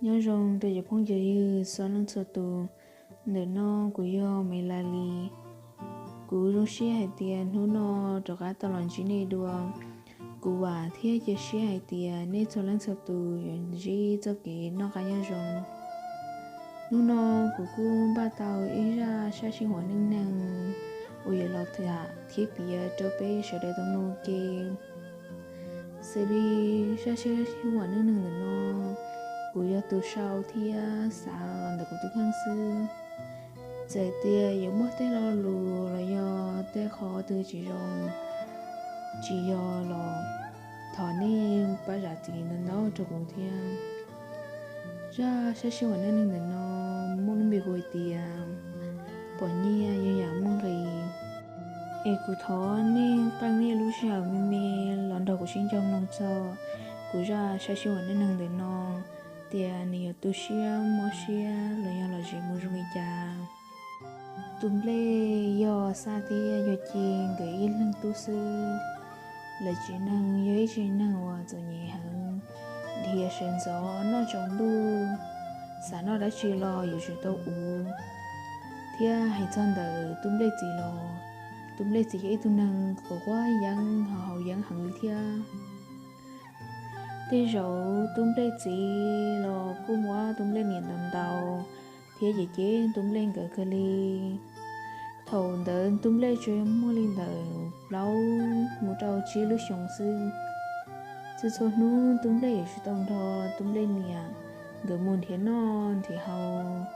Nyob zoo rau cov phooj cov ywg txhua leej txhua tus, ntawm no kuv yog Maiv Las Lis. Kuv zoo siab hais tias hnub no rov qab tau los ntsib nej dua. Kuv vam thiab cia siab hais tias nej txhua leej txhua tus yuav ntsib txoj kev noj qab nyob zoo. Hnub no kuv kuj npaj tau ib zaj sab sij huam neej neeg uas yuav los tham thiab piav rau peb sawv daws tau mloog ua ke. Xws li zaj sab sij huam neej neeg ntawm no, kuv yog tus sau thiab xav los ntawm kuv tus kheej xwb. Txawm tias yuav muaj tej lo lus los yog tej qhov twg tsis zoo, tsis yog los thov nej pab zam txim ntau ntau rau kuv thiab. Zaj sab sij huam neej neeg ntawm no muaj lub npe hu hais tias pom nyiaj yeej yam muaj nqis. Es kuv thov nej qee nej lub sij hawm me me los nrog kuv sib ntsib mloog txog kuv zaj sab sij huam neej neeg ntawm no, tias nws yuav tu siab mob siab los yog lom zem mus zoo li cas. Tus nplej yog Xaj thiab yog Ci nkawd ib leeg tub xwb. Lawv tsev neeg yog ib tsev neeg uas txom nyem heev, dhia sawv ntxov noj tsaus ntuj, xav noj dab tsi los yuav tsum tau ua. Thiab hais txog ntawm tus nplej txiv los, tus nplej txiv yog ib tug neeg quav quav yeeb ho haus yeeb heev li thiab. Tej zaum tus nplej txiv los kuj muab tus nplej niam ntaus ntaus thiab cem cem tus nplej nkawd kawg li. Thaum ntawd tus nplej tsuas yog muaj li ntawm plaub mus rau tsib lub xyoos xwb. Txhua txhua hnub tus nplej yuav tsum tau nrog tus nplej niam nkawd mus nrhiav noj nrhiav haus,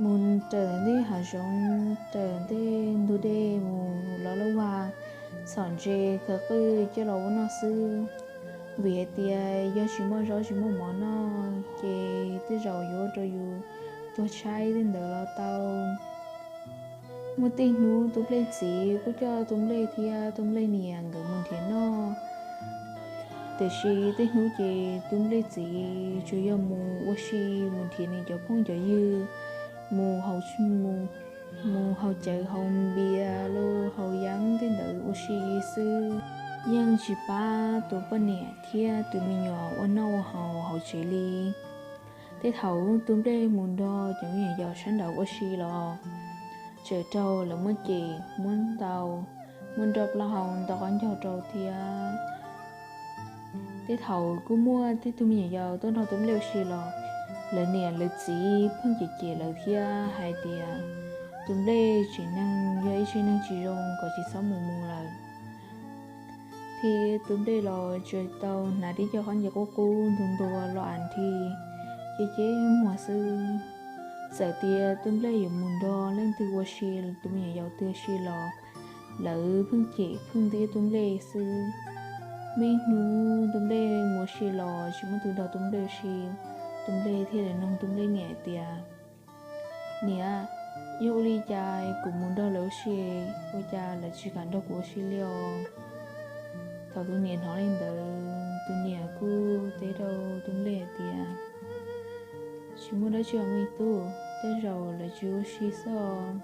mus raws ntawm tej hav zoov, raws ntawm tej ntug dej mus lov lauj vag, txhom ntses khaws qwj coj los ua noj xwb. Vim hais tias yog tsis muaj zaub tsis muaj mov noj ces tej zaum yuav ua rau yus tuag tshaib tej ntawd los tau. Muaj tej hnub tus nplej txiv kuj coj tus nplej thiab tus nplej niam nkawd mus nrhiav noj. Tiam sis tej hnub ces tus nplej txiv tsuas yog mus ua si, mus nrhiav nws cov phooj cov ywg, mus haus, mus haus cawv haus npias los haus yeeb tej ntawd ua si xwb. Yeej tsis pab tus poj niam thiab tus me nyuam ua noj ua haus hauv tsev li. Tej thaum tus nplej mus nrog cov me nyuam yaus sab nraud ua si los tseem raug lawv muab cem muab ntaus, muab nroj plaub hau ntaus qaub ncaug rau thiab. Tej thaum kuj muaj tej tug me nyuam yaus tuaj nrog tus nplej ua si los lawv niam lawv txiv pheej cem cem lawv thiab hais tias tus nplej tsev neeg yog ib tsev neeg tsis zoo kom tsis txhob mus mus lawm. Thiab tus nplej los tsuas tau hnav tib co khaub ncaws qub qub ntuag ntuag los as nthi ceb ceb muag xwb. Txawm tias tus nplej yuav mus nrog leej twg ua si, tus me nyuam yaus twg ua si los lawv pheej cem pheej ntxias tus nplej xwb. Muaj ib hnub tus nplej mus ua si los tsis muaj tus nrog tus nplej ua si. Tus nplej thiaj li noog tus nplej niam hais tias, Niam, yog ua li cas kuv mus nrog lawv ua si, ua cas lawv tsis kam nrog kuv ua si li os? Thaum tus niam hnov li ntawd, tus niam kuj teb rau tus nplej hais tias, Tsis muaj dab tsi os me tub, tej zaum lawv tsis ua si xwb os.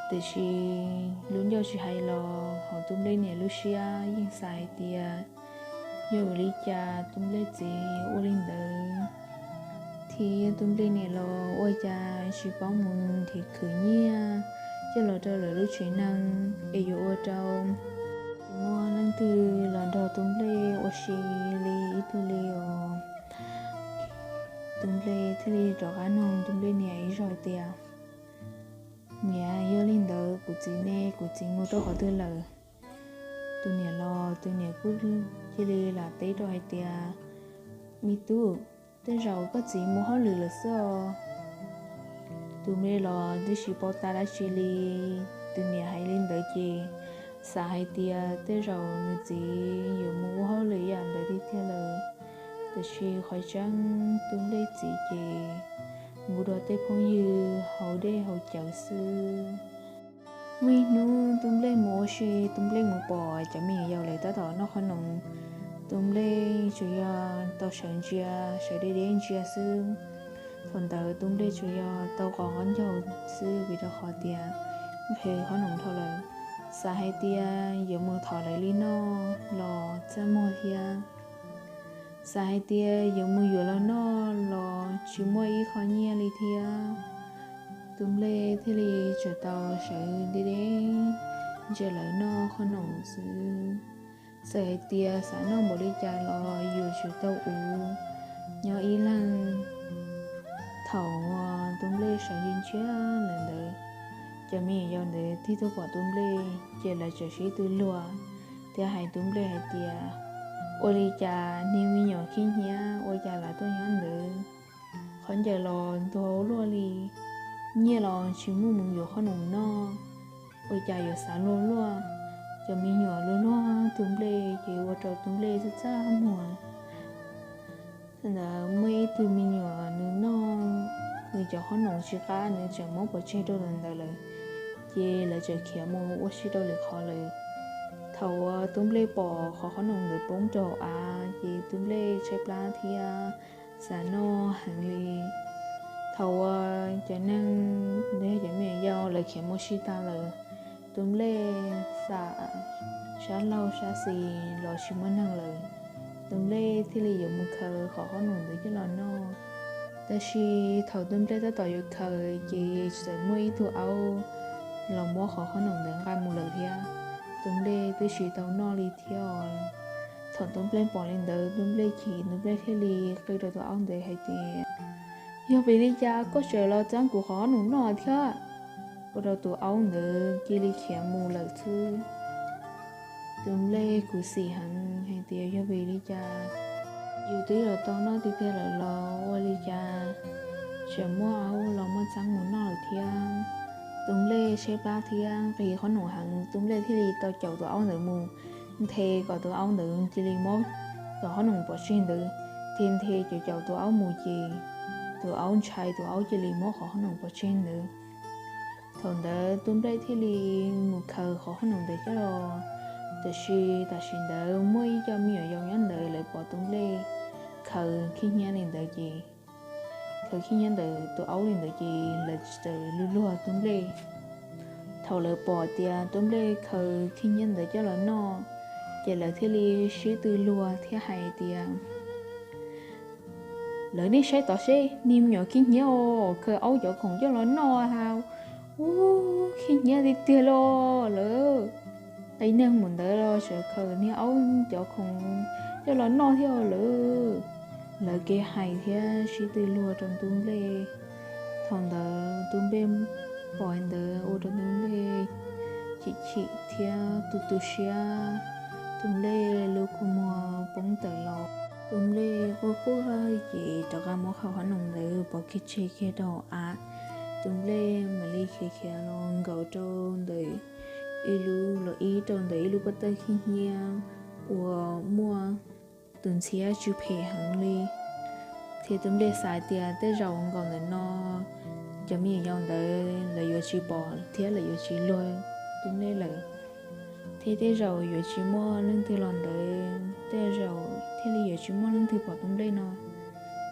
Tiam sis lub ncauj tsis hais los hauv tus nplej niam lub siab yeej xav hais tias, yog vim li cas tus nplej txiv ua li ntawd, thiab tus nplej niam los ua cas tsis paub mus nrhiav khwv nyiaj coj los rau lawv lub tsev neeg es yuav ua rau tsis muaj leej twg los nrog tus nplej ua si li ib tug li os. Tus nplej thiaj li rov qab noog tus nplej niam ib zaug hais tias, Niam, yog li ntawd kuv txiv ne, kuv txiv mus rau qhov twg lawm? Tus niam los tus niam kuj cia li lam teb rau hais tias, Me tub, tej zaum koj txiv mus hauj lwm lawm xwb os. Tus nplej los twb tsis paub tab dab tsi li, tus niam hais li ntawd ces xav hais tias tej zaum nws txiv yuav mus ua hauj lwm yam ntawd tiag tiag lawm. Tiam sis qhov tseeb tus nplej txiv ces mus nrog tej phooj ywg haus dej haus cawv xwb. Muaj ib hnub tus nplej mus ua si, tus nplej mus pom cov me nyuam yaus lawv tab tom noj qhob noom. Tus nplej tsuas yog tau sawv ntsia, sawv deb deb ntsia xwb. Thaum ntawd tus nplej tsuas yog tau qhov qaub ncaug xwb vim rau qhov tias nqhis qhob noom dhau lawm. Xav hais tias yuav mus thov lawv li noj los txaj muag thiab. Xav hais tias yuav mus yuav los noj los tsis muaj ib qho nyiaj li thiab. Tus nplej thiaj li tseem tau sawv deb deb ntsia lawv noj qhob noom xwb. Txawm hais tias xav noj npaum li cas los yuav tsum tau ua nyob ib leeg. Thaum tus nplej sawv ntsia ntsia lawm ntawd, cov me nyuam yaus ntawd tig tuaj pom tus nplej ces lawv txawm sib tw luag thiab hais tus nplej hais tias, ua li cas niag me nyuam khib hnyiab ua cas los tuaj nyob ntawd? Qhov ncaws los ntuag luaj li, nyiaj los tsis muaj mus yuav qhob noom noj, ua cas yuav xav luag luaj? Cov me nyuam luag luag tus nplej ces ua rau tus nplej txaj txaj muag. Thaum ntawd muaj ib tug me nyuam nws noj nws cov qhob noom tsis qab, nws tseem muab pov tseg rau ntawd lawm, ces lawv txawm khiav mus ua si rau lwm qhov lawm. Thaum uas tus nplej pom qhov qhob noom ntawd poob rau av ces tus nplej tshaib plab thiab xav noj heev li. Thaum uas cov neeg, cov me nyuam yaus lawv khiav mus si tag lawm, tus nplej xam sab laug sab xis los tsis muaj neeg lawm. Tus nplej thiaj li yuav mus khaws qhov qhob noom ntawd coj los noj. Tab sis thaum tus nplej tab tom yuav khaws ces txawm muaj ib tug aub los muab qhov qhob noom ntawd nqa mus lawm thiab. Tus nplej twb tsis tau noj li thiab. Thaum tus nplej pom li ntawd tus nplej chim, tus nplej thiaj li qw rau tus aub ntawd hais tias, yog vim li cas koj tseem los txeeb kuv qhov qhob noom noj thiab? Ua rau tus aub ntawd cia li khiav mus lawm xwb. Tus nplej khuv xim heev hais tias yog vim li cas yus twb los tau noj tiag tiag lawm los ua li cas tseem muaj aub los muab txeeb mus noj lawm thiab. Tus nplej tshaib plab thiab nqhis qhob noom heev, tus nplej thiaj li tau caum tus aub ntawd mus nthe kom tus aub ntawd cia li muab cov qhob noom pov tseg ntawd, thiaj nthe caum caum tus aub mus ces tus aub ntshai, tus aub cia li muab qhov qhob noom pov tseg ntawd. Thaum ntawd tus nplej thiaj li mus khaws qhov qhob noom ntawd coj los. Tiam sis tam sim ntawd muaj ib co me nyuam yaus nyob ntawd lawv pom tus nplej khaws khib hnyiab li ntawd ces, khaws khib hnyiab ntawm tus aub li ntawd ces lawv txawm luag luag tus nplej. Thaum lawv pom tias tus nplej khaws khib hnyiab ntawd coj los noj, ces lawv thiaj li sib tw luag thiab hais tias, lawv nej saib tod seb, niag me nyuam khib hnyiab os, khaws aub cov khoom coj los noj ha. Ub, khib hnyiab tiag tiag los lawm. Qee neeg mus ntawd los tseem khaws niag aub cov khoom coj los noj thiab lawm. Lawv kev hais thiab sib tw luag rau tus nplej. Thaum ntawd tus nplej pom ntawd ua rau tus nplej chim chim thiab tu tu siab. Tus nplej lub kua muag poob tawm los. Tus nplej quaj quaj ces rov qab muab qhov qhob noom ntawd pov kiag tseg kiag rau av. Tus nplej mam li khiav khiav los nkaum rau ntawm ib lub, los ib rau ntawm ib lub pob tawj khib hnyiab uas muaj tus ntxhiab tsw phem heev li. Thiab tus nplej xav tias tej zaum nkaum ntawm no cov me nyuam yaus ntawd lawv yuav tsis pom thiab lawv yuav tsis luag tus nplej lawm. Thiab tej zaum yuav tsis muaj leej twg los ntawd, tej zaum thiaj li yuav tsis muaj leej twg pom tus nplej no.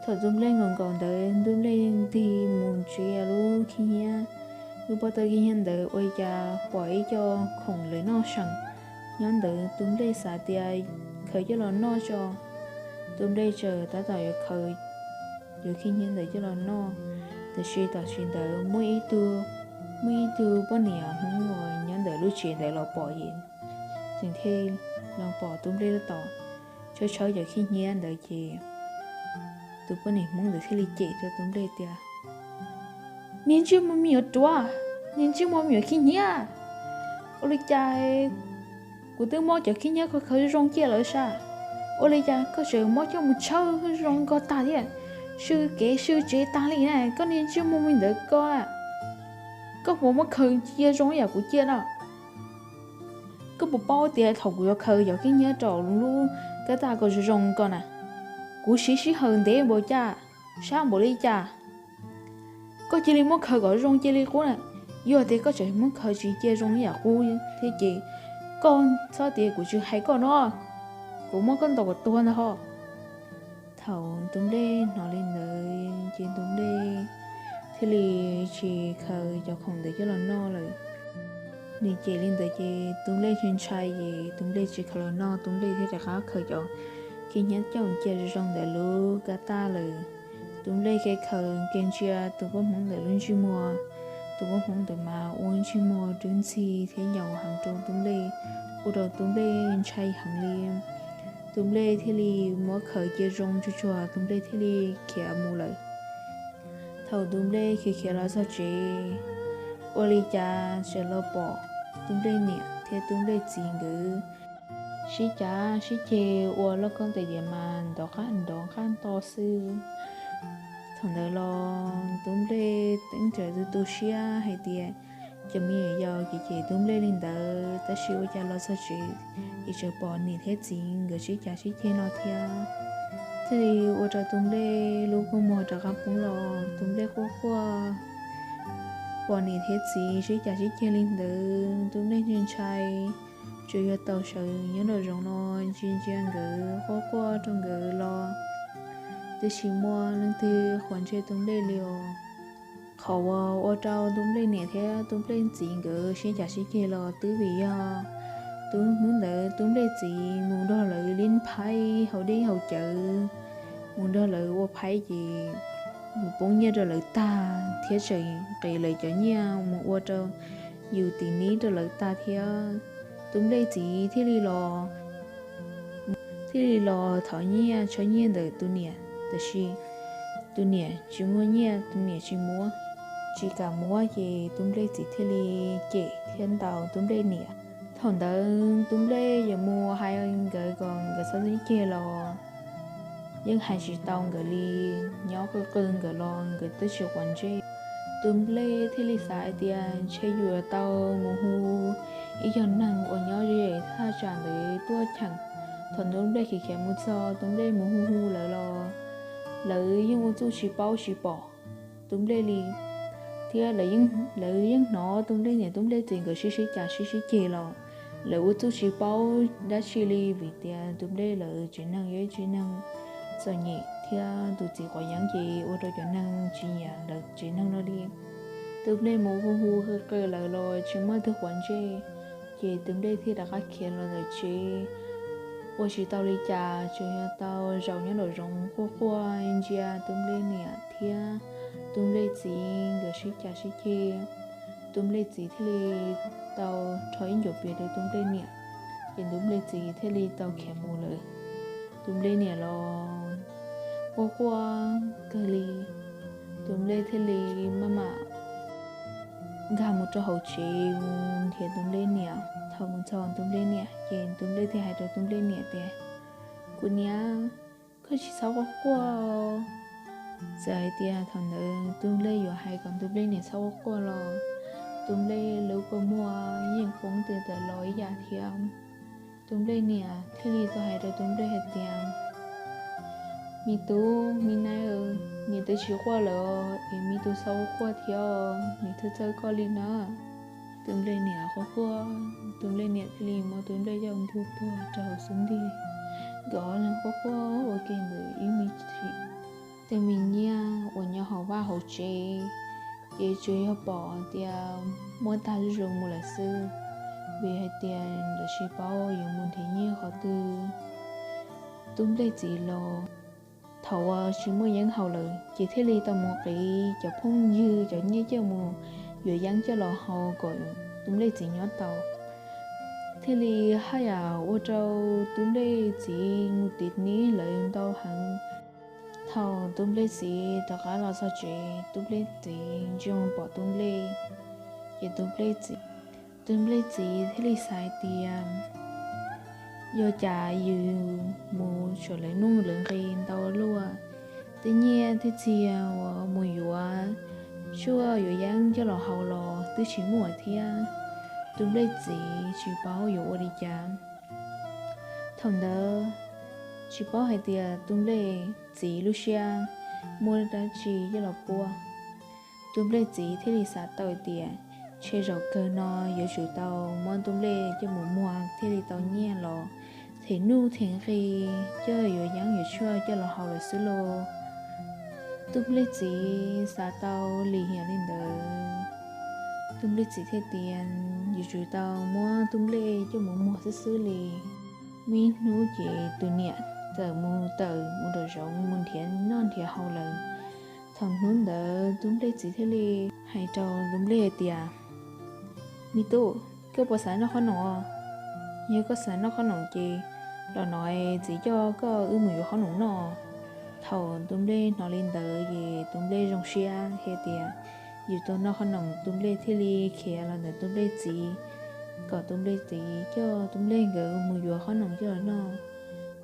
Thaum tus nplej nkaum nkaus ntawd, tus nplej ntig mus ntsia lub khib hnyiab, lub pob tawj khib hnyiab ntawd ua li cas pom ib co khoom lawv noj seem nyob ntawd. Tus nplej xav tias khaws coj los noj tso. Tus nplej txawm tab tom yuav khaws cov khib hnyiab ntawd coj los noj, tiam sis tam sim ntawd muaj ib tug, muaj ib tug poj niam Hmoob uas nyob ntawm lub tsev ntawd los pom es, tseem thiaj los pom tus nplej tab tom tshawb tshawb cov khib hnyiab ntawd ces tus poj niam Hmoob ntawd thiaj li cem rau tus nplej tias, niag ntsej muag me nyuam ruam, niag ntsej muag me nyuam khib hnyiab, ua li cas kuv twb muab cov khib hnyiab khaws khaws zoo zoo ciaj lawm sas, ua li cas koj tseem muab coj mus tshawb zoo nkauj tag thiab, sw kev sw tsev tag li na, koj niag ntsej muag me ntawd koj, koj puas muab khaws cia zoo ib yam kuv cia no? Koj puas paub tias thaum kuv yuav khaws cov khib hnyiab rau lub kab taj ko zoo zoo ko na, kuv siv sij hawm ntev npaum cas, sab npaum li cas, koj cia li muab khaws kom zoo cia li qub na. Yog tias koj tseem muab khaws tsis cia zoo ib yam qub thiab ces koj txhob tias kuv tsis hais koj no, kuv muab koj ntaus kom tuag ntag ho. Thaum tus nplej hnov li ntawd ces tus nplej thiaj li tsis khaws cov khoom ntawd coj los noj lawm. Nws cem li ntawd ces tus nplej ntshai ntshai ces tus nplej tsis khaws los noj, tus nplej thiaj rov qab khaws cov khib hnyiab coj cia zoo zoo ntawm lub kab taj lawm. Tub Nplej khiav khaws kiag ntsia tus poj hmoob ntawd lub ntsej muag. Tus poj hmoob ntawd mas ua ntsej muag rwb ntxhi thiab nyaum heev rau Tub Nplej, ua rau Tub Nplej ntshai heev li. Tub Nplej thiaj li muab khaws cia zoo tsuag tsuag, Tub Nplej thiaj li khiav mus lawm. Thaum Tub Nplej khiav khiav los txog tsev, ua li cas tseem los pom Tub Nplej niam thiab Tub Nplej txiv nkawd sib cav sib ceg ua loj koob tes diav mas nrov qab nrov qab nto xwb. Thaum ntawd los Tub Nplej teeb tsaws tu tu siab hais tias cov me nyuam yaus ces cem Tub Nplej li ntawd, tab sis ua cas los txog tsev es tseem pom niam thiab txiv nkawd sib cav sib ceg no thiab. Thiaj li ua rau Tub Nplej lub kua muag rov qab poob los, Tub Nplej quaj quaj. Pom niam thiab txiv sib cav sib ceg li ntawd, Tub Nplej ntshai ntshai, tsuas yog tau sawv nyob nraum zoov no ntsia ntsia nkawd, quaj quaj rau nkawd los twb tsis muaj leej twg quav ntsej Tub Nplej li os. Qhov uas ua rau Tub Nplej niam thiab Tub Nplej txiv nkawd sib cav sib ceg los twb vim yog hnub ntawd Tub Nplej txiv mus nrog lawv li phaib haus dej haus cawv, mus nrog lawv ua phaib ces mus poob nyiaj rau lawv tag thiab tseem nqis lawv cov nyiaj mus ua rau yus tiv nib rau lawv tag thiab. Tub Nplej txiv thiaj li los thiaj li los thov nyiaj tshob nyiaj ntawm tus niam, tab sis tus niam tsis muaj nyiaj, tus niam tsis muab, tsis kam muab ces Tub Nplej txiv thiaj li cem thiab ntaus Tub Nplej niam. Thaum ntawd Tub Nplej yuav mus hais nkawd kom nkawd txhob sib ceg los yeej hais tsis tau nkawd li, nyob qw qw nkawd los nkawd twb tsis quav ntsej. Tub Nplej thiaj li xav hais tias ntshe yuav tau mus hu ib co neeg uas nyob ze thaj tsam ntawd tuaj cheem. Thaum Tub Nplej khiav khiav mus txog, Tub Nplej mus hu hu lawv los lawv yeej ua txuj tsis paub tsis pom Tub Nplej li, thiab lawv yeej hnov Tub Nplej niam Tub Nplej txiv nkawd sib sib cav sib sib ceg los lawv ua txuj tsis paub dab tsi li, vim tias Tub Nplej lawv tsev neeg yog ib tsev neeg txom nyem thiab tus txiv quav yeeb ces ua rau cov neeg tsis nyiam lawv tsev neeg no li. Tub Nplej mus hu hu qw qw lawv los tsis muaj leej twg quav ntsej, ces Tub Nplej thiaj rov qab khiav los ntawm tsev. Ua tsis tau li cas, tsuas yog tau zaum nyob nraum zoov quaj quaj ntsia Tub Nplej niam thiab Tub Nplej txiv nkawd sib cav sib ceg. Tub Nplej txiv thiaj li tau rho ib ncuav pias rau Tub Nplej niam, ces Tub Nplej txiv thiaj li tau khiav mus lawm. Tub Nplej niam los quaj quaj kawg li, Tub Nplej thiaj li maj mam nkag mus rau hauv tsev mus nrhiav Tub Nplej niam. Thaum mus txog Tub Nplej niam ces Tub Nplej thiaj hais rau Tub Nplej niam tias, kuv niam, koj tsis txhob quaj quaj. Txawm hais tias thaum ntawd Tub Nplej yuav hais kom Tub Nplej niam txhob quaj quaj los Tub Nplej lub kua muag yeej poob twb tawm los ib yam thiab. Tub Nplej niam thiaj li tau hais rau Tub Nplej hais tias, me tub, me nai, niam twb tsis quaj lawm es me tub txhob quaj thiab, niam thiaj txhawj koj li na. Tub Nplej niam quaj quaj, Tub Nplej niam thiaj li muab Tub Nplej coj mus npuag puag rau hauv xub ntiag. Nkawd ob leeg quaj quaj ua ke ntawm ib me sim, tej me nyiaj uas nyob hauv vaj hauv tsev ces tsuas yog pom tias muab tag zuj zus mus lawm xwb, vim hais tias lawv tsis paub yuav mus nrhiav nyiaj qhov twg. Tub Nplej txiv los thaum uas tsis muaj yeeb haus lawm ces thiaj li tau mus qiv cov phooj ywg cov nyiaj coj mus yuav yeeb coj los haus kom Tub Nplej txiv nyob tau. Thiaj li haj yam ua rau Tub Nplej txiv mus tiv nib lawv ntau heev. Thaum Tub Nplej txiv rov qab los txog tsev, Tub Nplej txiv ntsia pom Tub Nplej, ces Tub Nplej txiv, Tub Nplej txiv thiaj li xav hais tias, yog cas yus mus tsuam lawv nuj lawv nqi ntau luaj, tej nyiaj tej txiag uas mus yuav tshuaj yuav yeeb coj los haus los twb tsis muaj thiab. Tub Nplej txiv tsis paub yuav ua li cas. Thaum ntawd tsis paub hais tias Tub Nplej txiv lub siab muaj dab tsi coj los puab. Tub Nplej txiv thiaj li xav tau tias, ntshe zaum kawg no yuav tsum tau muab Tub Nplej coj mus muag thiaj li tau nyiaj los them nuj them nqi, coj yuav yeeb yuav tshuaj coj los haus lawm xwb lauj. Tub Nplej txiv xav tau li yam li ntawd, Tub Nplej txiv thiaj tias yuav tsum tau muab Tub Nplej coj mus muag xwb xwb li. Muaj ib hnub ces tus niam txawm mus tawm mus nraum zoov mus nrhiav noj nrhiav haus lawm. Thaum hnub ntawd tus nplej txiv thiaj li hais rau tus nplej hais tias, Me tub, koj puas xav noj qhob noom os? Yog koj xav noj qhob noom ces los no txiv coj koj wb mus yuav qhob noom noj. Thaum tus nplej hnov li ntawd ces tus nplej zoo siab hais tias yuav tau noj qhob noom, tus nplej thiaj li khiav los ntawm tus nplej txiv, kom tus nplej txiv coj tus nplej nkawd mus yuav qhob noom coj los noj.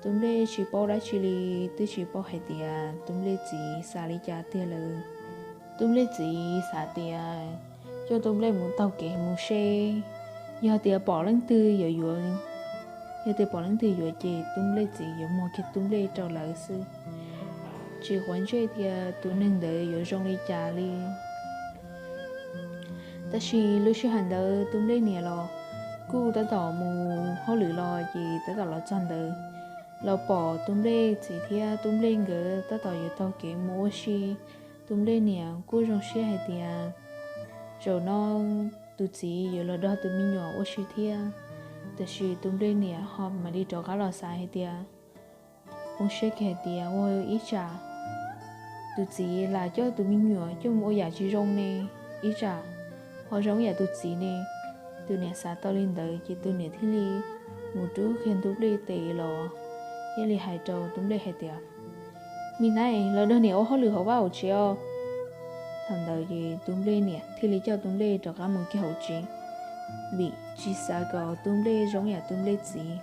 Tus nplej tsis paub dab tsi li, twb tsis paub hais tias tus nplej txiv xav li cas tiag lawm. Tus nplej txiv xav tias coj tus nplej mus taug kev mus seb, yog tias pom leej twg yuav yuav, yog tias pom leej twg yuav ces tus nplej txiv yuav muag kiag tus nplej rau lawv xwb, tsis quav ntsej tias tus neeg ntawd yuav zoo li cas li. Tab sis lub sij hawm ntawd tus nplej niam los kuj tab tom mus hauj lwm los ces tab tom los txog ntawd, los pom tus nplej txiv thiab tus nplej nkawd tab tom yuav taug kev mus ua si. Tus nplej niam kuj zoo siab hais tias zaum no tus txiv yuav los nrog tus me nyuam ua si thiab. Tab sis tus nplej niam ho mam li rov qab los xav hais tias, Ua siab kiag hais tias ua ib tsam tus txiv lam coj tus me nyuam coj mus ua yam tsis zoo ne, ib tsam ho zoo yam tus txiv ne. Tus niam xav tau li ntawd ces tus niam thiaj li mus rub kiag tus nplej tes los, thiaj li hais rau tus nplej hais tias, Me nab, los nrog niam ua hauj lwm hauv vaj hauv tsev os. Thaum ntawd ces tus nplej niam thiaj li coj tus nplej rov qab mus kiag hauv tsev, vim tsis xav kom tus nplej zoo yam tus nplej txiv.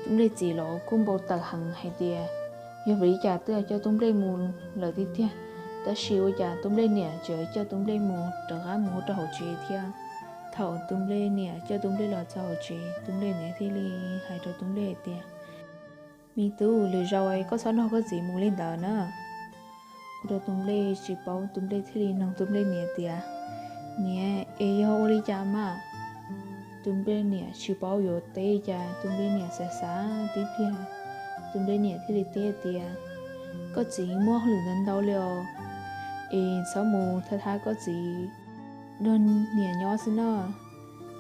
Tus nplej txiv los kuj npau taws heev hais tias yog vim li cas twb coj tus nplej mus lawm tiag tiag, tab sis ua cas tus nplej niam tseem coj tus nplej mus rov qab mus rau hauv tsev thiab. Thaum tus nplej niam coj tus nplej los txog hauv tsev, tus nplej niam thiaj li hais rau tus nplej hais tias, Me tub, lwm zaus koj txhob nrog koj txiv mus li ntawd na. Ua rau tus nplej tsis paub, tus nplej thiaj li nug tus nplej niam tias, Niam, es yog ua li cas mas? Tus nplej niam tsis paub yuav teb li cas, tus nplej niam xav xav tib pliag, tus nplej niam thiaj li teb tias, Koj txiv muaj hauj lwm ntau ntau li os, es txhob mus thab thab koj txiv, nrog niam nyob xwb no.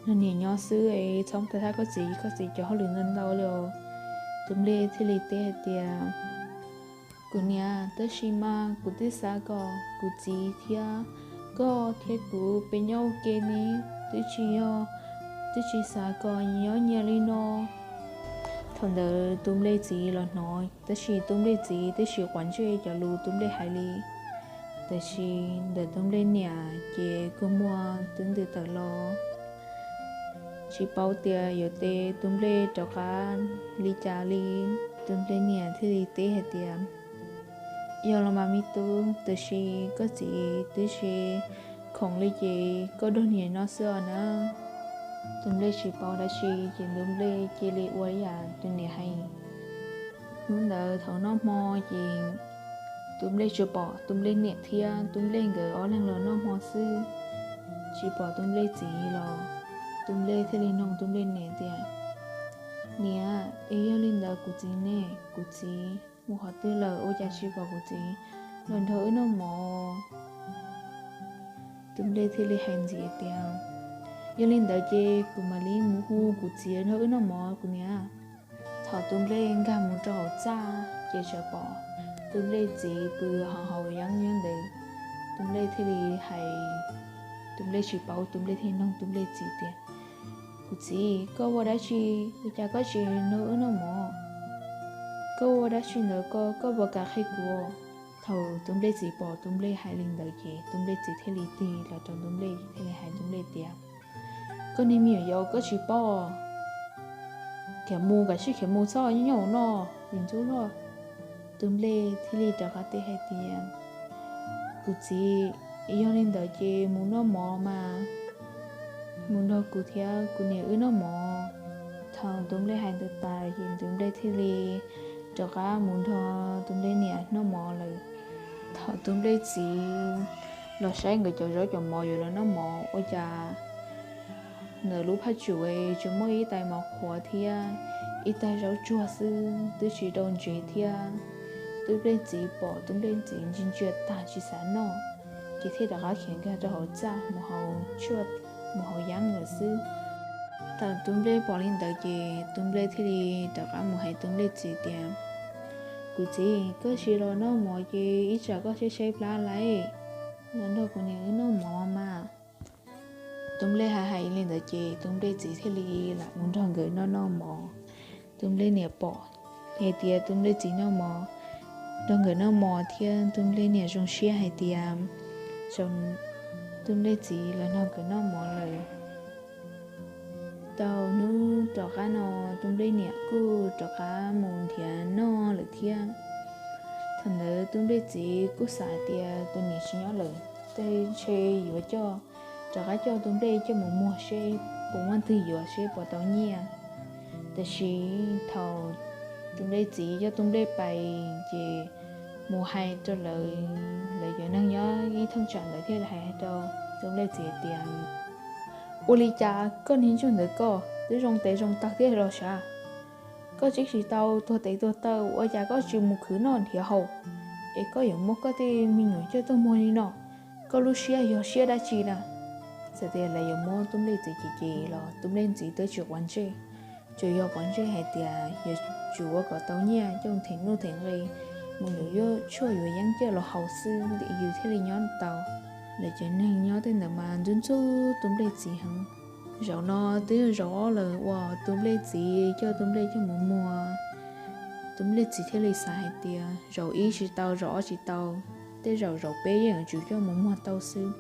Nrog niam nyob xwb es txhob thab thab koj txiv, koj txiv cov hauj lwm ntau ntau li os. Tus nplej thiaj li teb hais tias, Kuv niam, tab sis mas kuv twb xav kom kuv txiv thiab koj thiab kuv peb nyob ua ke ne, twb tsis yog, twb tsis xav kom nyob nyias li no. Thaum ntawd tus nplej txiv los hnov, tab sis tus nplej txiv twb tsis quav ntsej cov lus tus nplej hais li. Tab sis ntawm tus nplej niam ces kua muag twb ntws tawm los, tsis paub tias yuav teb tus nplej rov qab li cas li. Tus nplej niam thiaj li teb hais tias, Yog los mas me tub, tab sis koj txiv twb tsis khoom li ces koj nrog niam nyob xwb os na. Tus nplej tsis paub dab tsi ces tus nplej cia li ua li yam tus niam hais. Hnub ntawd thaum noj hmo ces tus nplej tsuas pom tus nplej niam thiab tus nplej nkawd ob leeg los noj hmo xwb, tsis pom tus nplej txiv los. Tus nplej thiaj li nug tus nplej niam tias, Niam, es yog li ntawd kuv txiv ne? Kuv txiv mus qhov twg lawm ua cas tsis pom kuv txiv los nrog wb noj mov? Tus nplej thiaj li hais ntxiv tias, Yog li ntawd ces kuv mam li mus hu kuv txiv nrog wb noj mov kuv niam. Thaum tus nplej nkag mus rau hauv txaj ces txawm pom tus nplej txiv pw hauv haus yeeb nyob ntawd. Tus nplej thiaj li hais, tus nplej tsis paub, tus nplej thiaj nug tus nplej txiv tias, Kuv txiv, koj ua dab tsi, ua cas koj tsis nrog wb noj mov? Koj ua dab tsi ntawd, koj, koj puas kam qhia kuv? Thaum tus nplej txiv pom tus nplej hais li ntawd ces tus nplej txiv thiaj li tig los rau tus nplej thiaj li hais tus nplej tias, Koj niag me nyuam yaus, koj tsis paub, khiav mus, kav tsij khiav mus, txhob nyob hauv no, tus ntxub hlob. Tus nplej thiaj li rov qab teb hais tias, Kuv txiv, yog li ntawd ces mus noj mov mas, mus nrog kuv thiab kuv niam wb noj mov. Thaum tus nplej hais ntawd tas ces tus nplej thiaj li rov qab mus nrog tus nplej niam noj mov lawm. Thaum tus nplej txiv los saib nkawd cov zaub cov mov yuav los noj mov ua cas ntawm lub phaj tsum tsuas muaj ib tais mov qhuav thiab ib tais zaub tsuag xwb, twb tsis rau ntsev thiab. Tus nplej txiv pom tus nplej txiv ntsia ntsia tag tsis xav noj, ces thiaj rov qab khiav nkag rau hauv txaj mus haus tshuaj, mus haus yeeb lawm xwb. Thaum tus nplej pom li ntawd ces tus nplej thiaj li rov qab mus hais tus nplej txiv tias, Txiv, txiv, koj tsis los noj mov ces ib tsam koj saib saib plab lawm, los nrog kuv niam wb noj mov mas. Tub Nplej hais hais li ntawd ces Tub Nplej txiv thiaj li lam mus nrog nkawd noj noj mov. Tub Nplej niam pom hais tias Tub Nplej txiv noj mov, nrog nkawd noj mov thiab Tub Nplej niam zoo siab hais tias Tub Nplej txiv los nrog nkawd noj mov lawm. Tau hnub rov qab no, Tub Nplej niam kuj rov qab mus nrhiav noj lawm thiab. Thaum ntawd Tub Nplej txiv kuj xav tias tus niam tsis nyob lawm, tej ntshe yuav coj, rov qab coj Tub Nplej coj mus muag seb puas muaj twg yuav seb puas tau nyiaj. Tiam sis thaum Tub Nplej txiv coj Tub Nplej pais ces mus hais rau lawv, lawv cov neeg nyob ib thaj tsam ntawd thiaj li hais rau Tub Nplej txiv tias, ua li cas koj niag ntsuj ntawd koj twb zoo tes zoo taw thiab los sav, koj tseem tsis tau tuag tes tuag taw, ua cas koj tsis mus khwv noj nrhiav haus, es koj yuav muab koj tej me nyuam coj tuaj muag li no, koj lub siab yog siab dab tsi na? Txawm tias lawv yuav muab Tub Nplej txiv cem cem los Tub Nplej txiv twb tsis quav ntsej, tsuas yog quav ntsej hais tias yuav tsum ua kom tau nyiaj coj them nuj them nqi, mus yuav tshuaj yuav yeeb coj los haus xwb, yus thiaj li nyob tau. Lawv cov neeg nyob tej ntawd mas ntxub ntxub Tub Nplej txiv heev. Zaum no twb zaum ob lawm uas Tub Nplej txiv coj Tub Nplej coj mus muag. Tub Nplej txiv thiaj li xav hais tias zaum ib tsis tau, zaum ob tsis tau, tej zaum zaum peb yeej yuav tsum coj mus muag tau xwb.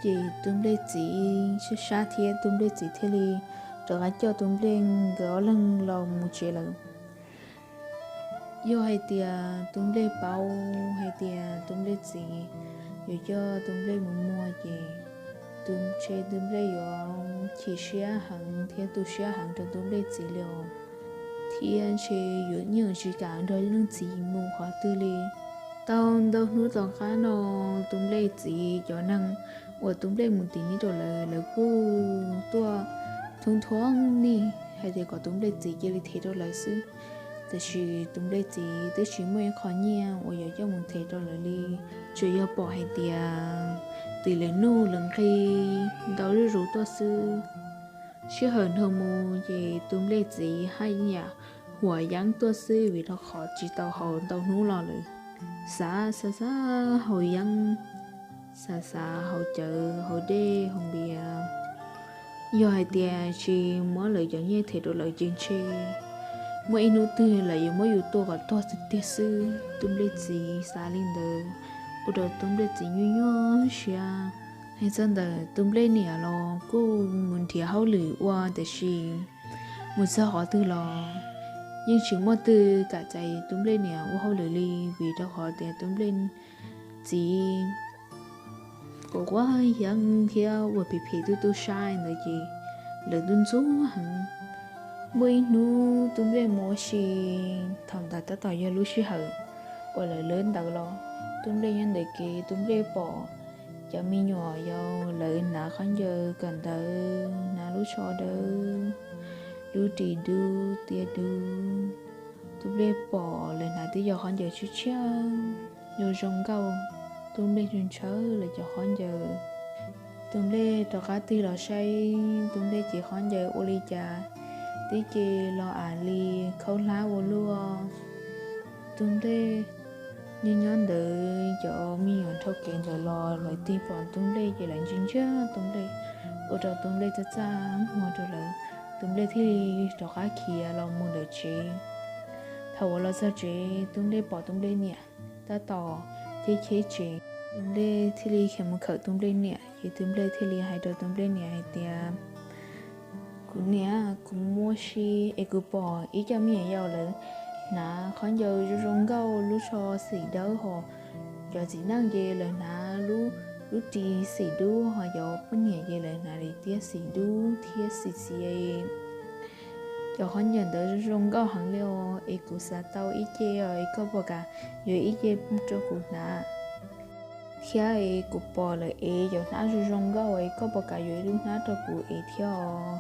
Ces Tub Nplej txiv sab sab thiab Tub Nplej txiv thiaj li rov qab coj Tub Nplej nkawd ob leeg los mus tsev lawm. Yog hais tias Tub Nplej paub hais tias Tub Nplej txiv yuav coj Tub Nplej mus muag ces ntshe Tub Nplej yuav chim siab heev thiab tu siab heev rau Tub Nplej txiv li os, thiab ntshe yuav yeej tsis kam nrog leej txiv mus qhov twg li. Tau ntau hnub tom qab no, Tub Nplej txiv cov neeg uas Tub Nplej mus tim neb rau lawv, lawv kuj tuaj thoob thoob nij hais tias kom Tub Nplej txiv cia li them rau lawv xwb. Tiam sis Tub Nplej txiv twb tsis muaj ib qho nyiaj uas yuav coj mus them rau lawv li, tsuas yog pom hais tias tim lawv nuj lawv nqi ntau zuj zus tuaj xwb. Sij hawm nrog mus ces Tub Nplej txiv haj yam huam yeeb tuaj xwb vim rau qhov tsis tau haus ntau hnub los lawm. Xav xav xav haus yeeb, xav xav haus cawv haus dej haus npias. Yog hais tias tsis muab lawv cov nyiaj them rau lawv ces ntshe muaj ib hnub twg lawv yuav muab yus tua kom tuag tiag tiag xwb. Tub Nplej txiv xav li ntawd, ua rau Tub Nplej txiv nyuaj nyuaj siab. Hais txog ntawm Tub Nplej niam los kuj mus nrhiav hauj lwm ua tiam sis mus txog qhov twg los yeej tsis muaj twg kam txais Tub Nplej niam ua hauj lwm li, vim rau qhov tias Tub Nplej txiv quav quav yeeb thiab ua phem phem tu tu siab ntawd ces lawv ntxub ntxub heev. Muaj ib hnub Tub Nplej mus ua si, thaum ntawd tab tom yog lub sij hawm uas lawv lawb ntawv los, Tub Nplej nyob ntawm kev, Tub Nplej pom cov me nyuam yaus lawv hnav khaub ncaws kawm ntawv, hnav lub tsho dawb, lub ris dub tiab dub. Tub Nplej pom lawv hnav tib co khaub ncaws tshiab tshiab zoo zoo nkauj, Tub Nplej ntshaw ntshaw lawv cov khaub ncaws. Tub Nplej rov qab tig los saib Tub Nplej cev khaub ncaws ua li cas tib ce los av li khaub hlab ua luaj. Tub Nplej nyob nyob ntawd cov me nyuam dhau kev ntawd los lawv tig pom Tub Nplej ces lawv ntsia ntsia Tub Nplej, ua rau Tub Nplej txaj txaj muag rau lawv. Tub Nplej thiaj li rov qab khiav los mus ntawm tsev. Thaum uas los txog tsev, Tub Nplej pom Tub Nplej niam tab tom cheb cheb tsev. Tub Nplej thiaj li khiav mus khawm Tub Nplej niam, ces Tub Nplej thiaj li hais rau Tub Nplej niam hais tias, kuv niam, kuv mus ua si es kuv pom ib co me nyuam yaus lawv hnav khaub ncaws zoo zoo nkauj, lub tsho xim dawb, ho cov txiv neej ces lawv hnav lub ris xim dub, ho cov poj niam ces lawv hnav li tiab xim dub thiab xim txias. Cov khaub ncaws ntawd zoo zoo nkauj heev li os, es kuv xav tau ib ce os, es koj puas kam yuav ib ce rau kuv hnav? Thiab es kuv pom lawv ev cov hnab zoo zoo nkauj es koj puas kam yuav ib lub hnab rau kuv ev thiab os?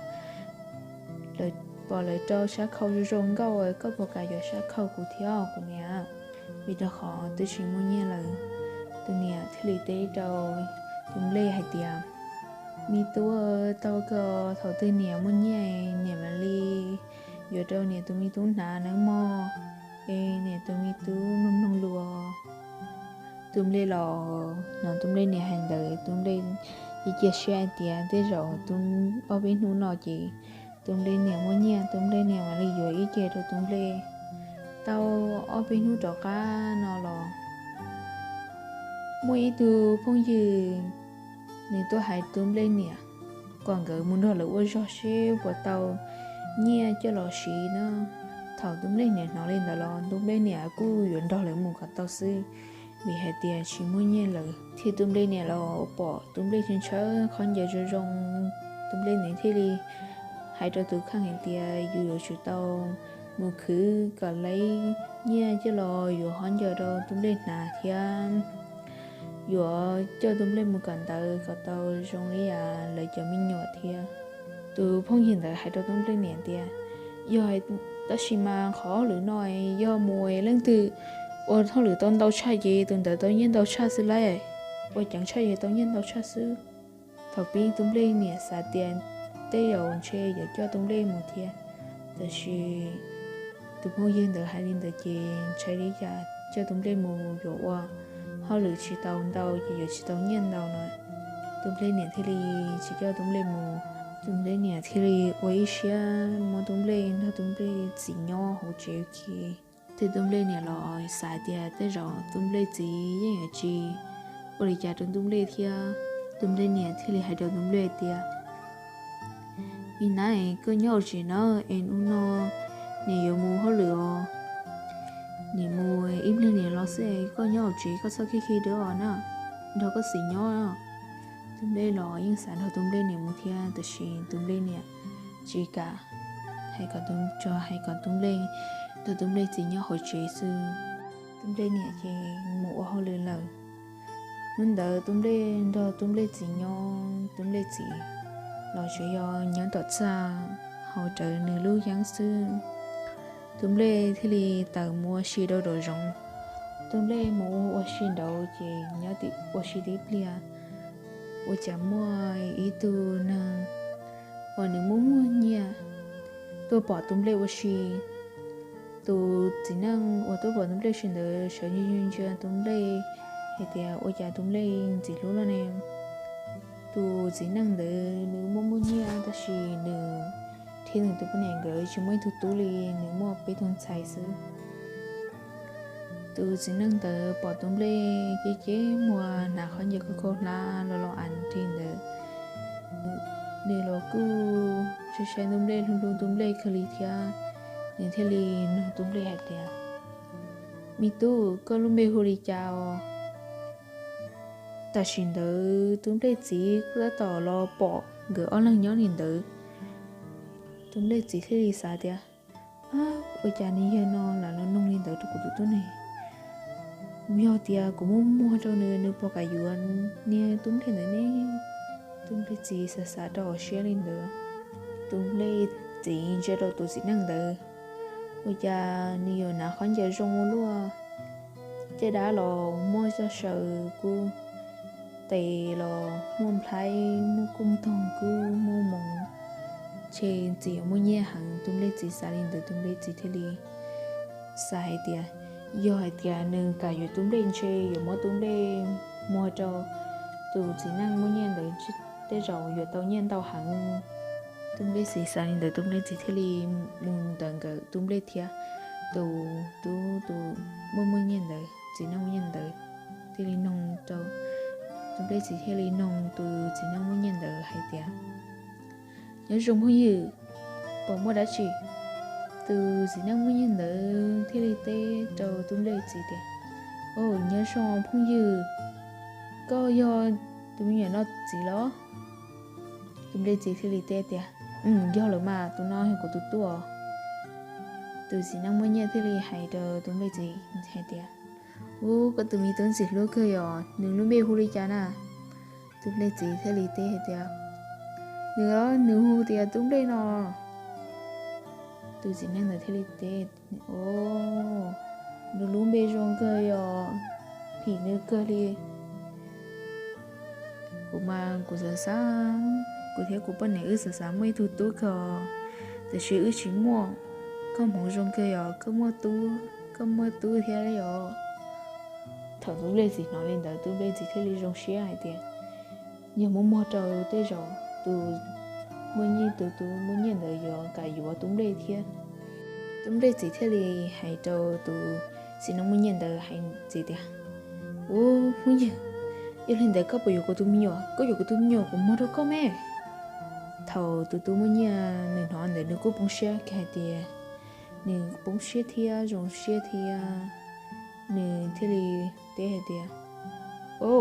Lawv pom lawv rau sab khau zoo zoo nkauj es koj puas kam yuav sab khau kuv thiab os kuv niam? Vim rau qhov twb tsis muaj nyiaj lawm. Tus niam thiaj li teb rau Tub Nplej hais tias, me tub, tau kawg, thaum twg niam muaj nyiaj niam mam li yuav rau niam tus me tub hnav nawb mog. Niam tus me tub mloog mloog lus, tus nplej los hnov tus nplej niam hais ntawd, tus nplej cia cia siab hais tias tej zaum ob peb hnub no ces tus nplej niam muaj nyiaj, tus nplej niam mam li yuav ib ce rau tus nplej. Tau ob peb hnub rov qab no los muaj ib tug phooj ywg nws tuaj hais tus nplej niam kom nkawd mus nrog lawv ua zog seb puas tau nyiaj coj los siv na. Thaum tus nplej niam hnov li ntawd los tus nplej niam kuj yuav nrog lawv mus kom tau xwb, vim hais tias tsis muaj nyiaj lawm. Thiab tus nplej niam los pom tus nplej ntshaw ntshaw khaub ncaws zoo zoo, tus nplej niam thiaj li hais rau tus kheej hais tias yus yuav tsum tau mus khwv kom lawv nyiaj coj los yuav khaub ncaws rau tus nplej hnav thiab yuav coj tus nplej mus kawm ntawv kom tau zoo li lawv cov me nyuam thiab. Tus phooj ywg ntawd hais rau tus nplej niam tias, yog, tab sis mas qhov hauj lwm no yog mus leej twg ua hauj lwm tau ntau tshaj ces tus ntawd tau nyiaj ntau tshaj xwb lauj, ua ceev tshaj ces tau nyiaj ntau tshaj xwb. Thaum pib tus nplej niam xav tias tej zaum ntshe yuav coj tus nplej mus thiab, tab sis tus phooj ywg ntawd hais li ntawd ces ntshai li cas coj tus nplej mus yuav ua hauj lwm tsis tau ntau ces yuav tsis tau nyiaj ntau no. Tus nplej niam thiaj li tsis coj tus nplej mus. Tus nplej niam thiaj li ua ib siab muab tus nplej nrog tus nplej txiv nyob hauv tsev ua ke. Thiab tus nplej niam los xav tias tej zaum tus nplej txiv yeej yuav tsis ua li cas rau tus nplej thiab. Tus nplej niam thiaj li hais rau tus nplej tias, me nab, koj nyob hauv tsev na, es hnub no niam yuav mus hauj lwm os, niam mus ib pliag niam los xwb, koj nyob hauv tsev koj txhob khib khib dawb os na, nrog koj txiv nyob. Tus nplej los yeej xav nrog tus nplej niam mus thiab tab sis tus nplej niam tsis kam, hais kom tus, tsuas hais kom tus nplej nrog tus nplej txiv nyob hauv tsev xwb. Tus nplej niam ces mus ua hauj lwm lawm. Hnub ntawd tus nplej nrog tus nplej txiv nyob, tus nplej txiv los tsuas yog nyob tom txaj hauv rawv nws lub yeeb xwb. Tus nplej thiaj li tawm mus ua si rau nraum zoov. Tus nplej mus ua si nraud ces nyob ua si tib pliag, ua cas muaj ib tug neeg uas nws muaj muaj nyiaj tuaj pom tus nplej ua si. Tus txiv neej uas tuaj pom tus nplej ua si ntawd sawv ntsia ntsia tus nplej hais tias, ua cas tus nplej ntxim hlub luaj ne? Tus txiv neej ntawd nws muaj muaj nyiaj tab sis nws thiab nws tus poj niam nkawd tsis muaj ib tug tub li, nws muaj peb tug ntxhais xwb. Tus txiv neej ntawd pom tus nplej ces ces muag hnav qhov ncauj khaub khaub hlab los los as nrig ntawd, nws los kuj sai sai tus nplej, hlub hlub tus nplej kawg li thiab. Nws thiaj li nug tus nplej hais tias, me tub, koj lub npe hu li cas os? Tam sim ntawd tus nplej txiv kuj tab tom los pom nkawd ob leeg nyob li ntawd. Tus nplej txiv thiaj li xav tias, ua cas nws yawg no lam los nug li ntawd rau kuv tus tub ne? Yog tias kuv muab muag rau nws, nws puas kam yuav niag tub nplej ntawd ne? Tus nplej txiv xav xav rau hauv siab li ntawd, tus nplej txiv ntsia rau tus txiv neej ntawd, ua cas nws yuav hnav qhov ncauj zoo ua luaj, caj dab los muaj coj saw kub, tes los muaj nplhaib, muaj kuj ntoog kub muaj moov, ntshe txiv yuav muaj nyiaj heev. Tus nplej txiv xav li ntawd tus nplej txiv thiaj li xav hais tias, yog hais tias nws kam yuav tus nplej ntshe yuav muab tus nplej muag rau tus txiv neej muaj nyiaj ntawd, tej zaum yuav tau nyiaj ntau heev. Tus nplej txiv xav li ntawd tus nplej txiv thiaj li mus ntawm nkawd tus nplej thiab tus tub, tus muaj muaj nyiaj ntawd, txiv neej muaj nyiaj ntawd thiaj li noog rau, tus nplej txiv thiaj li noog tus txiv neej muaj nyiaj ntawd hais tias, nyob zoo phooj ywg, puas muaj dab tsi? Tus txiv neej muaj nyiaj ntawd thiaj li teb rau tus nplej txiv tias, nyob zoo phooj ywg, koj yog tus me nyuam no txiv los? Tus nplej txiv thiaj li teb tias, yog lawm mas, tus no yog kuv tus tub. Tus txiv neej muaj nyiaj thiaj li hais rau tus nplej txiv hais tias, ub, koj tus me tub ntxim hlub kawg yom, nws lub npe hu li cas na? Tus nplej txiv thiaj li teb hais tias, nws, nws hu tias tub nplej no. Tus txiv neej ntawd thiaj li teb, o, nws lub npe zoo kawg yom, phim nws kawg li. Kuv mas kuv xav xav, kuv thiab kuv poj niam wb xav xav muaj ib tug tub kawg, tiam sis wb tsis muaj. Koj hmoov zoo kawg yom, koj muaj tub, koj muaj tub thiab os. Thaum tus nplej txiv hnov li ntawd, tus nplej txiv thiaj li zoo siab hais tias, yog muab muag rau tej zaum tus muaj nyiaj, tus tus muaj nyiaj ntawd yuav kam yuav tus nplej thiab. Tus nplej txiv thiaj li hais rau tus txiv neej muaj nyiaj ntawd hais tias, ub, phooj ywg, yog li ntawd koj puas yuav kuv tus me nyuam? Koj yuav kuv tus me nyuam kuv muag rau koj me. Thaum tus tus muaj nyiaj nws hnov ntawd nws kuj poob siab kiag hais tias, nws poob siab thiab zoo siab thiab, nws thiaj li teb hais tias, o,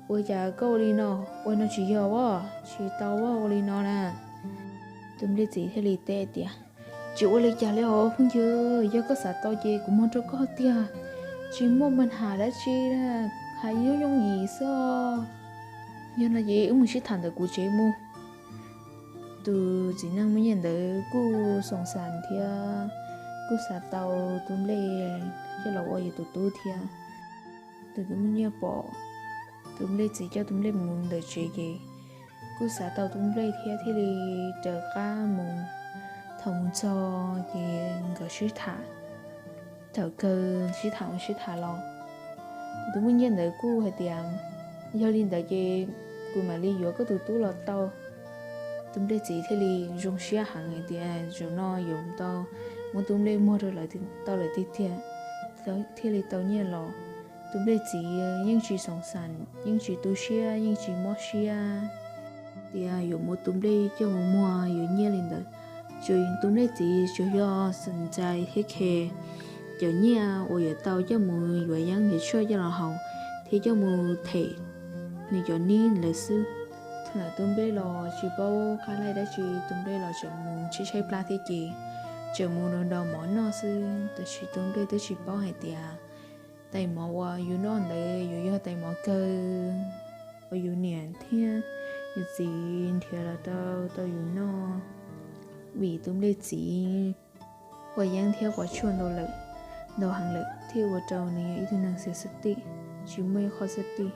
ua cas koj ua li no? Ua no tsis yog as, tsis tau as, ua li no na. Tus nplej txiv thiaj li teb tias, tsis ua li cas li os phooj ywg, yog koj xav tau ces kuv muag rau koj tiag, tsis muaj paj ham dab tsi, hais yooj yooj yim xwb. Yog no ces wb mus sib tham ntawm kuv tsev mus. Tus txiv neej muaj nyiaj ntawd kuj xoom xas thiab kuj xav tau tus nplej coj los ua yus tus tub thiab. Tus tus muaj nyiaj pom tus nplej txiv coj tus nplej mus ntawm tsev ces kuj xav tau tus nplej thiab thiaj li raws qab mus. Thaum mus txog ces nkawd sib tham, thaum kawg sib tham mus sib tham los, tus tus muaj nyiaj ntawd kuj hais tias, yog li ntawd ces kuv mam li yuav koj tus tub los tau. Tus nplej txiv thiaj li zoo siab heev hais tias, zaum no yuav tau muab tus nplej muag rau lawv tau lawm tiag tiag, thiaj li tau nyiaj los. Tus nplej txiv yeej tsis xoom xas, yeej tsis tu siab, yeej tsis mob siab tias yuav muab tus nplej coj mus muag yuav nyiaj li ntawd. Tsuas tus nplej txiv tsuas yog xoom xas thiab khe cov nyiaj uas yuav tau coj mus yuav yeeb yuav tshuaj coj los haus thiab coj mus them nws cov nib lawm xwb. Thaum ntawd tus nplej los tsis paub qab laij dab tsi, tus nplej los tseem mus tshaib tshaib plab thiab ces tseem mus nrog nrog mov noj xwb, tab sis tus nplej twb tsis paub hais tias tais mov uas yus noj ntawd yuav yog tais mov kawg uas yus niam thiab yus txiv nrhiav los rau tau yus noj. Vim tus nplej txiv ua yeeb thiab quav tshuaj ntau lawm, ntau heev lawm thiaj ua rau nws yog ib tug neeg xiam xwb tij, tsis muaj ib qho xwb tij.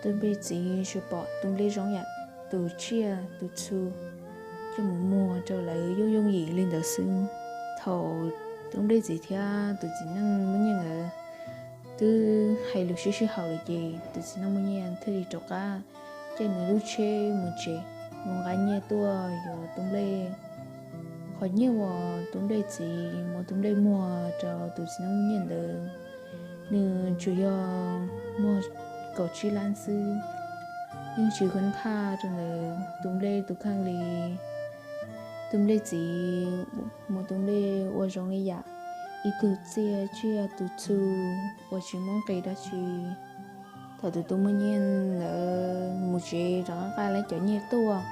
Tus nplej txiv tsuas pom tus nplej zoo yam tus tsiaj tus txhu coj mus muag rau lawv yooj yooj yim li ntawd xwb. Thaum tus nplej txiv thiab tus txiv neej muaj nyiaj ntawd twb hais lus sib sib haum lawm ces tus txiv neej muaj nyiaj thiaj li rov qab caij nws lub tsheb mus tsev, mus nqa nyiaj tuaj yuav tus nplej. Qhov nyiaj uas tus nplej txiv muab tus nplej muag rau tus txiv neej muaj nyiaj ntawd, nws tsuas yog muag kaum tsib lab xwb, yeej tsis kho thaj rau ntawm tus nplej tus kheej li. Tus nplej txiv muab tus nplej ua zoo li yam ib tug txiaj tsiaj tus txhu uas tsis muaj nqis dab tsi. Thaum tus tub muaj nyiaj ntawd mus tsev rov qab nqa lawv cov nyiaj tuaj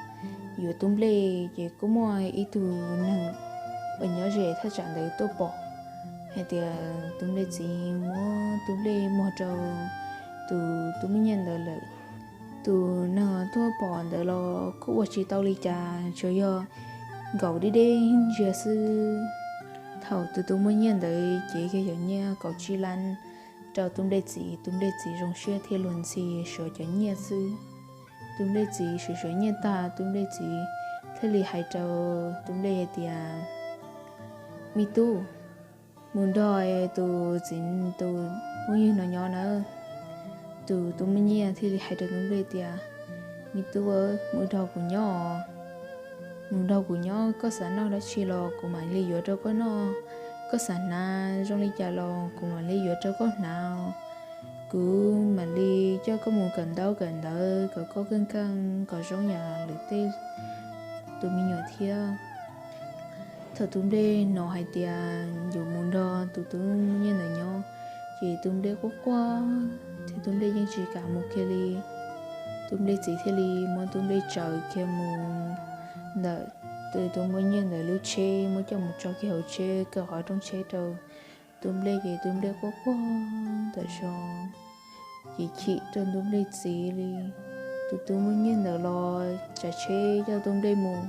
yuav tus nplej ces kuj muaj ib tug neeg uas nyob ze thaj tsam ntawd tuaj pom hais tias tus nplej txiv muab tus nplej muag rau tus tub muaj nyiaj ntawd lawm. Tus neeg tuaj pom ntawd los kuj ua tsis tau li cas, tsuas yog nkaum deb deb ntsia xwb. Thaum tus tub muaj nyiaj ntawd cev kiag cov nyiaj kaum tsib lab rau tus nplej txiv, tus nplej txiv zoo siab thiab luag ntxhi suav cov nyiaj xwb. Tus nplej txiv suav suav nyiaj tag, tus nplej txiv thiaj li hais rau tus nplej hais tias, me tub, mus nrog tus txiv, tus phooj ywg no nyob nawb. Tus tub muaj nyiaj thiaj li hais rau tus nplej tias, me tub, mus nrog kuv nyob os. Mus nrog kuv nyob, koj xav noj dab tsi los kuv mam li yuav rau koj noj. Koj xav hnav zoo li cas los kuv mam li yuav rau koj hnav. Kuv mam li coj koj mus kawm ntaub kawm ntawv kom koj keej keej kom zoo yam lwm tej tus me nyuam thiab. Thaum tus nplej hnov hais tias yuav mus nrog tus tub muaj nyiaj ntawd nyob, ces tus nplej quaj quaj thiab tus nplej yeej tsis kam mus kiag li. Tus nplej txiv thiaj li muab tus nplej tsaws kiag mus ntawm tus tub muaj nyiaj ntawd lub tsheb, muab coj mus tso kiag hauv tsheb, kaw qhov rooj tsheb rau tus nplej, ces tus nplej quaj quaj ntawm zos, ces chim rau tus nplej txiv li. Tus tub muaj nyiaj ntawd los tsav tsheb coj tus nplej mus.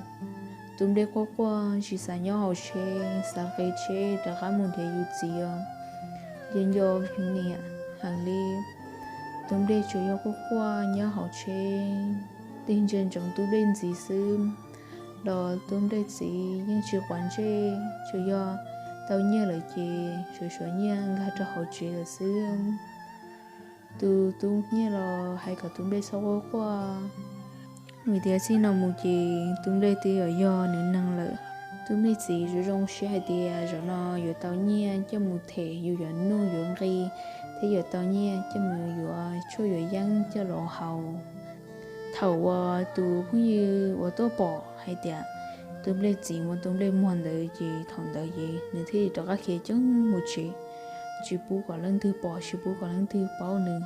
Tus nplej quaj quaj tsis xav nyob hauv tsheb, xav nqis tsheb rov qab mus nrhiav yus txiv os, nco nco niam heev li. Tus nplej tsuas yog quaj quaj nyob hauv tsheb, tig ntsia ntsoov tus nplej ntxiv xwb, los tus nplej txiv yeej tsis quav ntsej, tsuas yog tau nyiaj lawm ces sawv suav nyiaj nkag rau hauv tsev lawm xwb. Tus tub nyiaj los hais kom tus nplej txhob quaj quaj, vim tias txij no mus ces tus nplej twb yuav yog nws neeg lawm. Tus nplej txiv zoo zoo siab hais tias zaum no yuav tau nyiaj coj mus them yus yuav nuj yuav nqi, thiab yuav tau nyiaj coj mus yuav tshuaj yuav yeeb coj los haus. Thaum uas tus phooj ywg uas tuaj pom hais tias tus nplej txiv muab tus nplej muag ntawd ces thaum ntawd ces nws thiaj li rov qab khiav ceev mus tsev, tsis pub kom leej twg pom, tsis pub kom leej twg paub nws.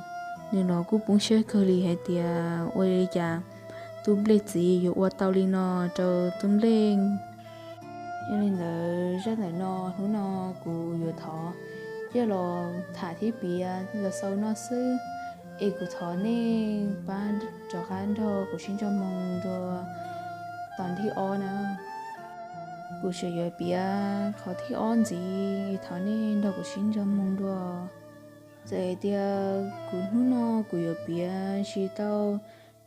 Nws los kuj poob siab kawg li hais tias ua li cas tus nplej txiv yuav ua tau li no rau tus nplej. Yog li ntawd zaj ntawm no hnub no kuv yuav thov coj los tham thiab piav los xaus no xwb, es kuv thov nej pab rov qab nrog kuv sib ntsog mloog dua tom thib ob na. Kuv tseem yuav piav qhov thib ob ntxiv, thov nej nrog kuv sib ntsog mloog dua. Txawm hais tias kuv hnub no kuv yuav piav tsis tau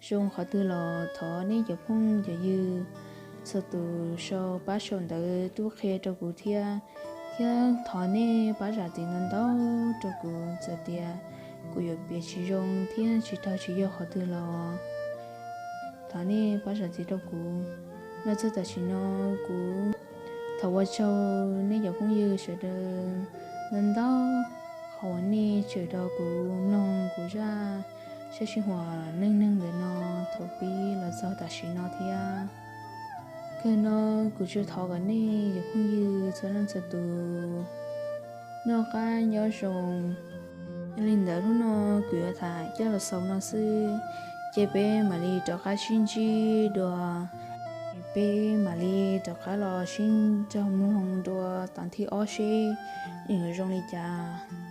zoo qhov twg los thov nej cov phooj cov ywg txhua tus sau pab sau ntawv tuaj qhia rau kuv thiab, thiab thov nej pab zam txim ntau ntau rau kuv txawm tias kuv yuav piav tsis zoo thiab tsis raug tsis yog qhov twg los thov nej pab zam txim rau kuv. Los txog tam sim no kuv thov ua tsaug nej cov phooj ywg sawv daws ntau ntau, qhov uas nej tseem rau kuv mloog kuv zaj sab sij huam neej neeg ntawm no thaum pib los txog tam sim no thiab. Kawg no kuv tsuas thov kom nej cov phooj ywg txhua leej txhua tus noj qab nyob zoo. Yog li ntawd hnub no kuv yuav tham coj los xaus no xwb, ces peb mam li rov qab sib ntsib dua, peb mam li rov qab los sib ntsog mloog dua tom thib ob seb nws yuav zoo li cas.